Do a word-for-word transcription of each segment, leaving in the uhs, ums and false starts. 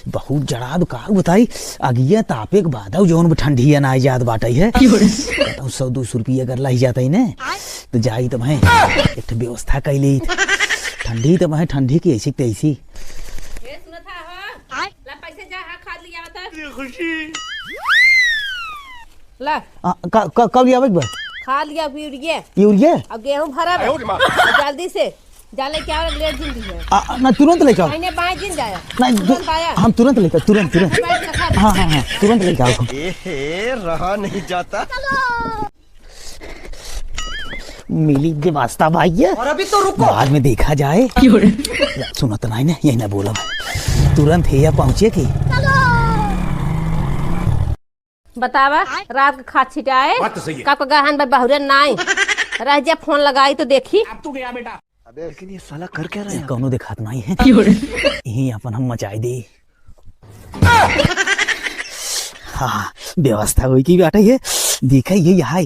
बहुत जड़ाद का बताई, अगिया तापे के बाद जौन ठंडिया ना आई जात बाटइ है। बताऊँ, सौ दो सौ रुपया अगर लाइ जातइ ने, तो जाई तो मैं एक ठे व्यवस्था कइ लेइत। ठंडी तो मैं ठंडी की ऐसी तैसी। ए, सुनत हा हो? ला पैसे जा, हाँ, खाद लिया बता। ला। आ, का, का, कब लिया बा? खाद लिया, यूरिया। यूरिया? अब गेहूं भरब। आयो रे माँ। जल्दी से। जा लेके आओ, लेट जल्दी है। आ, ना, तुरंत लेके आओ। महीने बाईं दिन जाए। नहीं, तुरंत तु-, आया। हम तुरंत लेके, तुरंत, तुरंत। बाईं दिन रखा। हाँ, हाँ, हाँ, तुरंत लेके आओ। ए हे, रहा नहीं जाता। मिली के वास्ता भाई है। और अभी तो रुको। बाद में देखा जाए। क्यों रे? सुनत नहीं ना, यही ना बोलब। तुरंत है या पहुँचे की। बतावा, रात के खाद छिटाए, बात तो सही है। का को गहन बा बहुरे नाई। रह जा, फोन लगाई तो देखी। अब तू गया बेटा। अबे, लेकिन ये साला कर क्या रहा है यहाँ? कौनो देखात नाई है। क्यों रे? यहीं अपन हम मचाई दे। हाँ, व्यवस्था होई की बाटे है। देखा ये यहाँ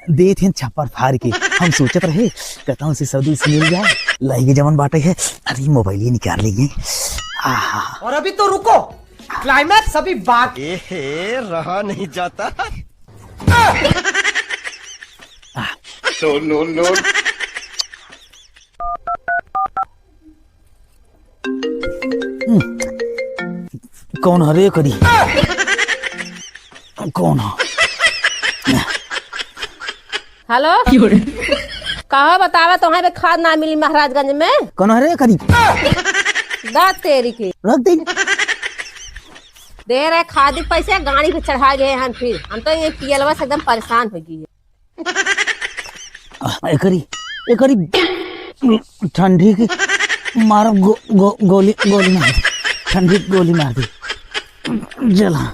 देत हैं छप्पर फार के। हम सोचत रहे, कहता हूँ से सदू से मिल जाए। लाई के जमन बाटे है। अरे, मोबाइल ये निकाल लेंगे। आहा। और अभी तो रुको। क्लाइमैक्स अभी बाकी। ए हे, रहा नहीं जाता। No, no, no. कौन हरे करी? कौन हो? हेलो? कहो, बतावा, तोहरे बे खाद ना मिली महाराजगंज में? कौन हरे करी? दा तेरी के। रख दे। दे रहे खादी पैसे, गाड़ी पे चढ़ा गए हैं फिर। हम तो ये पियलवा से एकदम परेशान हो गई है। आ, एकरी, एकरी ठंडी की मार गो-, गो-, गोली, गोली मार दे। ठंडी की गोली मार दे। जला।